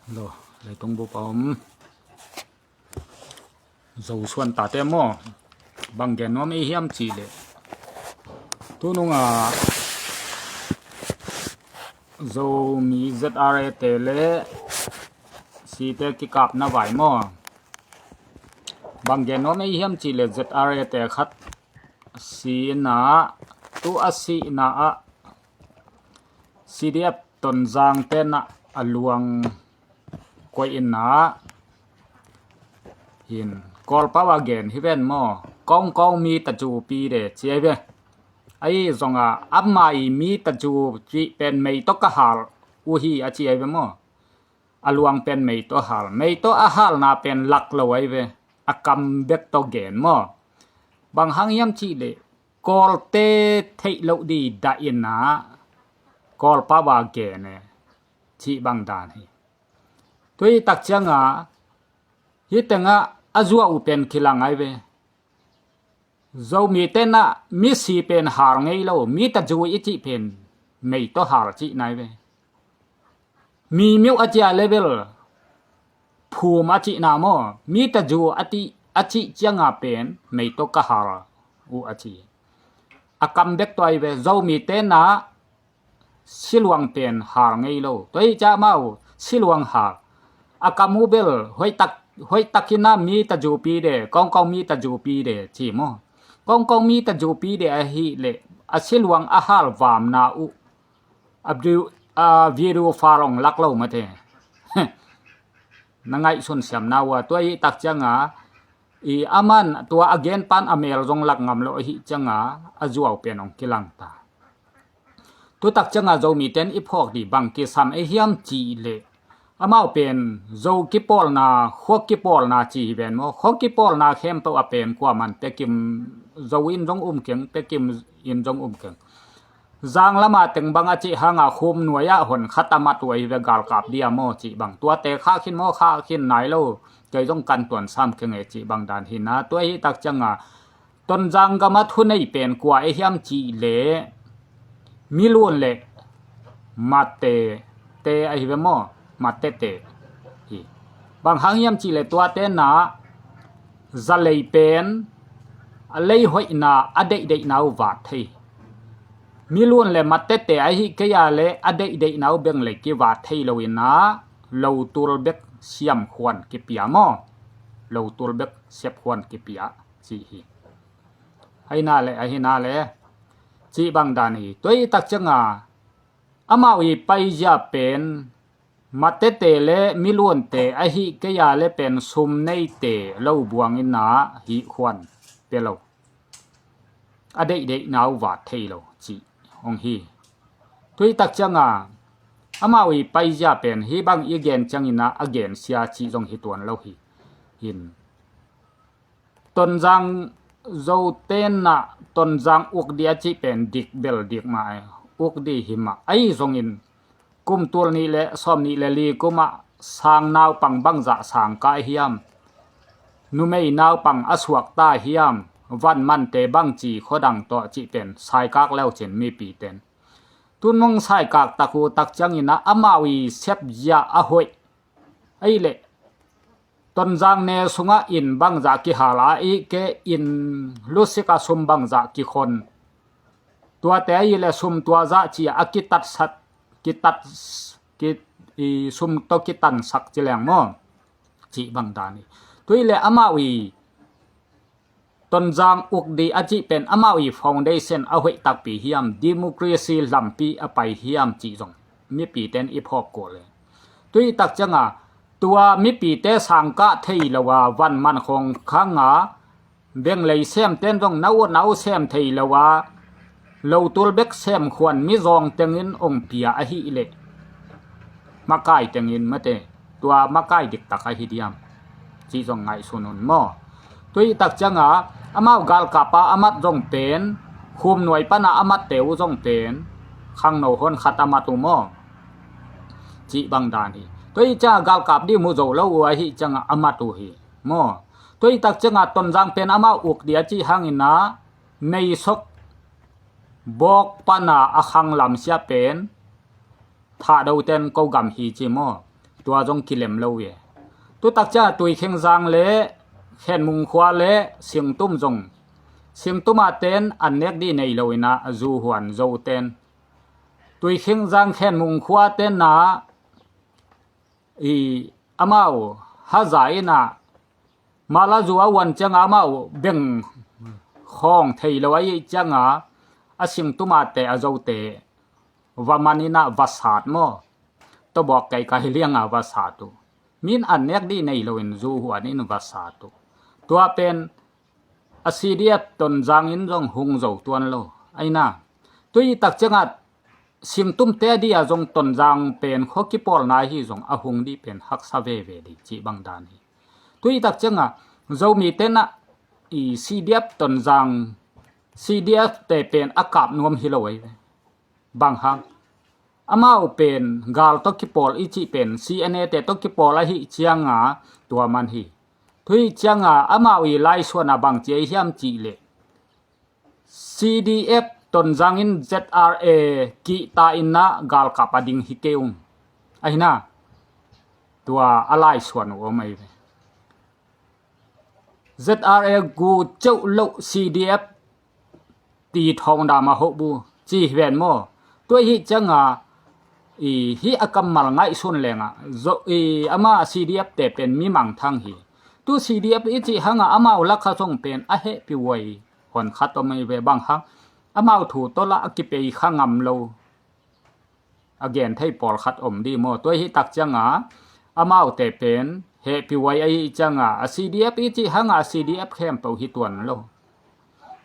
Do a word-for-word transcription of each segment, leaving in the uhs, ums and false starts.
Lo, leitung bup a om Zo suan tate maw, bang gen nuam ei hiam cih leh, tunung a Zomi Z R A te le site kikapna vai maw, bang gen nuam ei hiam cih leh Z R A te khat sihna, tu a sihna ah C D F Tonzang tenah a luang koih inah hin Kawlpau a gen hi ven maw, kongkong mi tajupi de ci ai ve. Ahi zongah ama i mi tajupi pen mei tawh ka hal uh hi a ci ai ve maw. A luang pen mei tawh hal, mei tawh a halna pen lak lo ai ve. A kam bek tawh gen maw. Bang hang hiam cih leh Kawlte theih loh di dah inah Kawlpau a gen e cih bang dan hi. Tui tak ciangah hih tengah a zuau pen kilang ai ve. Zomi tenah misi pen hal ngei lo, mi taju i cih pen mei tawh hal cih nai ve. Mi miuh a cia level phum a cihna maw, mi taju a ti a cih cianga pen mei tawh ka hal uh a ci. A kam bek tawh ai ve. Zomi tenah siluang pen hal ngei lo. Tua hi ciah amau siluang hal. A kam uh bel hoihtak, hoihtak inah mi tajupi de, kongkong mi tajupi de ci maw. Kongkong mi tajupi de ahih leh a siluang a hal vamna uh a video, a video file ong lak lo mate. Na ngaihsun siamna uh a tua hi tak cianga i aman tua a gen pan a mel zong lak ngam lo ahih cianga a zuau pen ong kilang ta. Tutak cianga Zomi ten i phawk di bang kisam ei hiam cih leh amau pen Zo kipawlna, khua kipawlna ci hi ven maw. Khua kipawlna khempeuh a pen kuaman pekim Zo in zong um keng, pekim in zong um keng. Zang lama teng bang a cih hanga khum nuai ah hon khat a mat uh ahi ve galkap dia maw cih bang. Tuate khah khin maw, khah khin nai lo. Kei zong kan tuan sam keng e cih bang dan hi na. Tua hi tak cianga Tonzang gama thunei pen kua e hiam cih leh Milun le Mate te ahi ve maw? Mate te hi. Bang hang hiam cih leh tuate na zalei pen a lei hoihna a deihdeihna uh vat thei. Milun le Mate te ahi kei a le a deihdeihna uh beng lei kivat thei lo inah lo tul bek siam khuan kipia maw? Lo tul bek siap khuan kipia cih hi. Ahi na le, ahi na le cih bang dan hi. Tua hi tak cianga amau i paizia pen Mate te le Milun te ahi kei a le pen sum nei te lo buang inah hih khuan pia lo. A deihdeihna uh vat thei lo cih hong hi. Tua hi tak cianga amau i paizia pen hih bang i gen cianginah a gen sia cih zong hi tuan lo hi. Hin Tonzang Zo tenah Tonzang uk di a cih pen dik bel dik mah e. Uk di hi mah. Ahi zongin kum tul nih le sawm nih le li kumah sang naupang bangzah sang kah hiam? Numei naupang a suakta hiam? Van mante bangci khuadang tawh cih pen saikak leucin mipi ten. Tunmung saikak tak uh tak cianginah amau i sepzia a hoih. Ahi leh Tonzang ne sungah inn bangzah kihal a ih ke inn lusik a sum bangzah kikhon. Tuate ahi le sum tuazah ci a kitatsat, kitat, ki, i sum tawh kitansak ci leng maw? Cih bang dan hi. Tui le amau i Tonzang uk di a cih pen amau i foundation a hoih takpi hiam, democracy lampi a pai hiam cih zong mipi ten i phawk kul e. Tui tak cianga tua mipite sangkah thei lo a van man khong khanga beng lei sem ten zong na ut na uh sem thei lo a lo tul bek sem khuan mizawng tengin ong pia ahih leh makai tengin mate tua makai diktak ahi diam cih zong ngaihsun un maw? Tui tak cianga amau galkapa a mat zong pen khum nuai pana a matte uh zong pen khangno hon khat a mat uh maw? Cih bang dan hi. Tui cianga galkap di mu zo lo uh ahi cianga a mat uh hi maw? Tui tak cianga Tonzang pen amau uk di a cih hangina neisok bawk pana a khang lamsia pen Thahdo ten ko gam hi ci maw? Tua zong kilem lo hi. Tutak ciangah Tuikhing Zang le Khenmung khua le Singtum zong, Singtum ah ten an nek dih nei lo inah, Zuhuan Zo ten, Tuikhing Zang Khenmung khua tenah i amau haza inah, mala zu a huan ciangah amau beng khawng thei lo ahih ciangah, a Singtum ah te a Zote va man inah va sat maw? Tawbawk kaikai liangah va sat uh. Min an nek dih nei loin Zuhuan in va sat uh. Tua pen a C D F Tonzang in zong hung zo tuan lo. Aina, tui tak ciangah Singtum te a dih ah zong Tonzang pen khua kipawlna hi zong a hung dih pen haksa veve dih cih bang dan hi. Tui tak ciangah Zomi tenah i C D F Tonzang, C D F te pen a kap nuam hi lo ahi ve. Bang hang? Amau pen gal tawh kipawl i cih pen C N A te tawh kipawl ahih cianga tua man hi. Tui cianga amau i laisuan a bang ci ahi hiam cih leh, C D F Tonzang in Z R A kihta inah galkap a ding hi kei ung. Ahina, tua a laisuan uh om ahi ve. Z R A gu ceuh loh C D F ti thawng dam a hoh bu ci hi ven maw? Tua hih cianga i hih a kammal ngaihsun lengah zo i ama C D F te pen mi mangthang hi. Tu C D F i cih hangah amau lakha zong pen a hehpih huai hon khat om ahi ve. Bang hang? Amau thu tawlah a kipei kha ngam lo a gen thei pawlkhat om dih maw? Tua hih tak cianga amaute pen hehpih huai ahih cianga a C D F i cih hangah a C D F khempeuh hi tuan lo.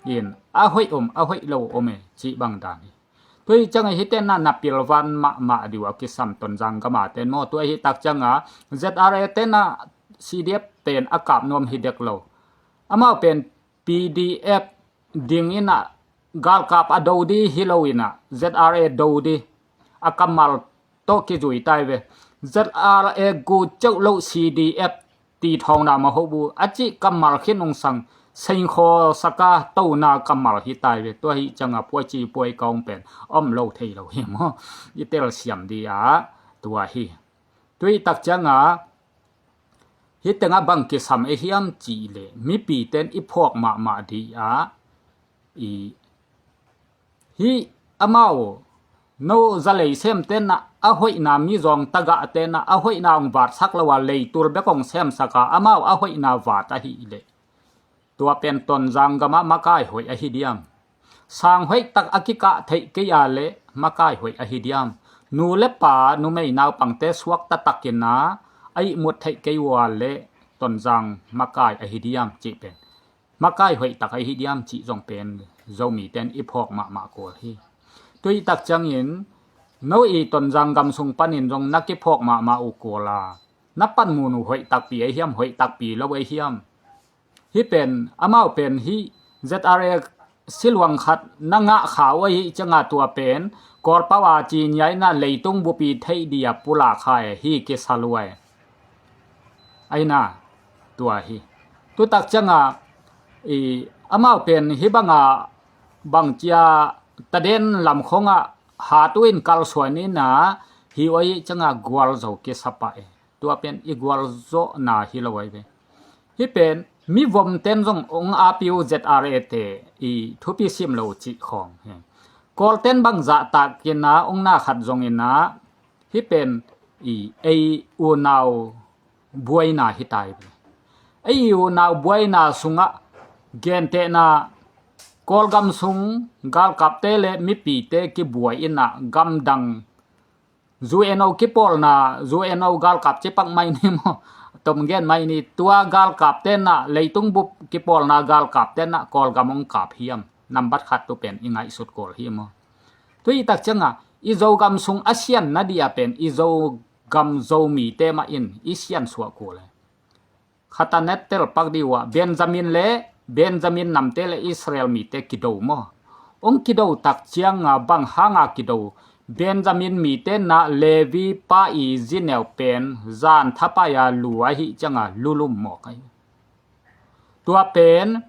In a hoih om, a hoih lo om e cih bang dan hi. Tua hih cianga hih tenah na pilvan mahmah dih uh a kisam Tonzang gama ten maw? Tua hih tak cianga Z R A tenah C D F pen a kap nuam hi dek lo. Amau pen P D F ding inah galkap a do dih hi lo inah Z R A do dih a kammal tawh kizui tai ve. Z R A gu ceuh loh C D F ti thawng dam a hoh bu a cih kammal khin ungsang sengkhaw saka tona kammal hi tai ve. Tua hih cianga puai ci puai kaung pen om lo thei lo hi maw? I telsiam dih ah tua hi. Tui tak cianga hih tengah bang kisam ahi hiam cih leh mipi ten i phawk mahmah dih ah i hih amau no zalei sem tenah a hoihna mizawng tagah tenah a hoihna hong vatsak lo a leitul bek hong semsak a amau a hoihna vat ahih leh tua pen Tonzang gamah makai hoih ahi diam? Sang hoih tak a kikah theih kei a leh makai hoih ahi diam? Nu le pa, numei naupangte suakta takin a ihmut theih kei uh a leh Tonzang makai ahi diam cih pen makai hoih tak ahi diam cih zong pen Zomi ten i phawk mahmah kul hi. Tui tak ciangin no i Tonzang gam sung panin zong na kiphawk mahmah uh kul a, na panmun uh hoih takpi ahi hiam, hoih takpi lo ahi hiam? Hih pen amau pen hih Z R A siluang khat na ngah kha uh ahih cianga tua pen Kawlpau a ci nia inah leitung bupi theih dih a pulak kha e, hih kisa lua e. Ahina, tua hi. Tutak cianga i amau pen hih banga bangcia taden lamkhongah hat uh in kalsuan inah hih uh ahih cianga gualzo kisa pah e. Tua pen i gualzawhna hi lo ahi ve. Hih pen mivom ten zong hong api uh Z R A te i thupi sim lo cih khawng hi. Kawlten bang zahtak inah hong na khat zong inah hih pen i ei unau buaina hi tai ve. Ei unau buaina sungah gentehna Kawlgam sung galkapte le mipite kibuai inah gamdang U N O kipawlna, U N O galkap ci pak mai ni maw? Tom gen mai ni, tua galkap tenah leitung bup kipawlna galkap tenah Kawlgam hong kap hiam? Nambat khat tu pen i ngaihsut kul hi maw? Tui tak cianga i Zogam sung a sian na dih a pen i Zogam Zomite mah in i sian suah kul e. Khatanet telpak dih uh ah Benjamin le Benjamin namte le Israel mite kido maw? Hong kido tak cianga bang hanga kido? Benjamin mite na Levi pa i zineu pen zan thapai a lu ahih cianga lulum mawk ahi. Tua pen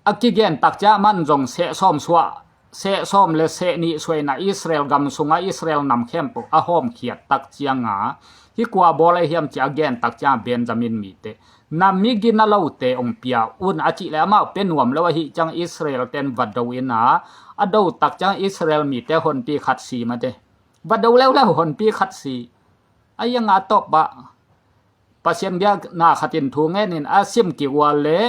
a kigen tak ciang man zong seh sawm suah seh sawm le seh nih suaina Israel gam sunga Israel nam khempeuh a hawmkhiat tak cianga, hih kua bawl ahi hiam ci a gen tak cianga Benjamin mite, na migina lote ong pia un a cih le amau pia nuam lo ahi ciang Israel ten va do ina, a do tak ciang Israel mite honpi khat si mate. Va do leuleu honpi khat si. A ianga a tawp ah Pasian biakna khatin thu ngenin a sim kik ua le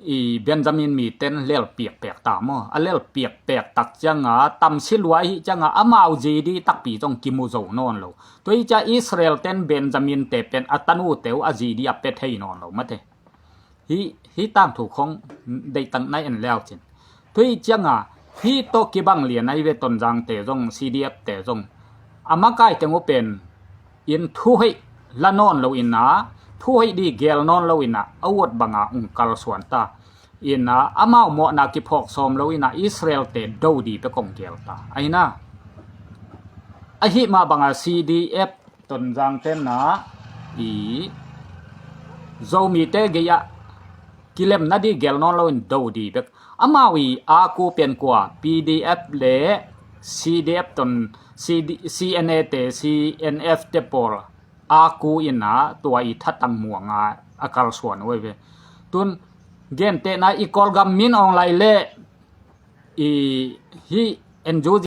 i Benjamin miten lel piakpek ta maw? A lel piakpek tak cianga tamsi lua hi cianga amau zidi takpi zong kimu zo nawn lo. Tua hi cia Israel ten Benjamin te pen a tanute uh a zidi a pe thei nawn lo mate. Hih, hih tangthu khong deihtak nai en leu cin. Tua hi cianga hih tawh kibang lian ahi ve Tonzang te zong, C D F te zong a makai teng uh pen in thuhoih la nawn lo ina, thuhoih di gel nawn lo ina, a uat banga ung kalsuan ta ina, amau mawhna kiphawk sawm lo ina Israel te do di pe kong gel ta. Aina, ahi mah banga C D F Tonzang tenna i Zomite gei-ah kilemna di gel nawn loin do di bek. Amau i aku pen kua P D F le C D F ton C D, C N A te, C N F te pawl aku ina tua i thatang muanga a kalsuan uh ahi ve. Tun gentehna i Kawlgam Min Aung Hlaing le i hih N U G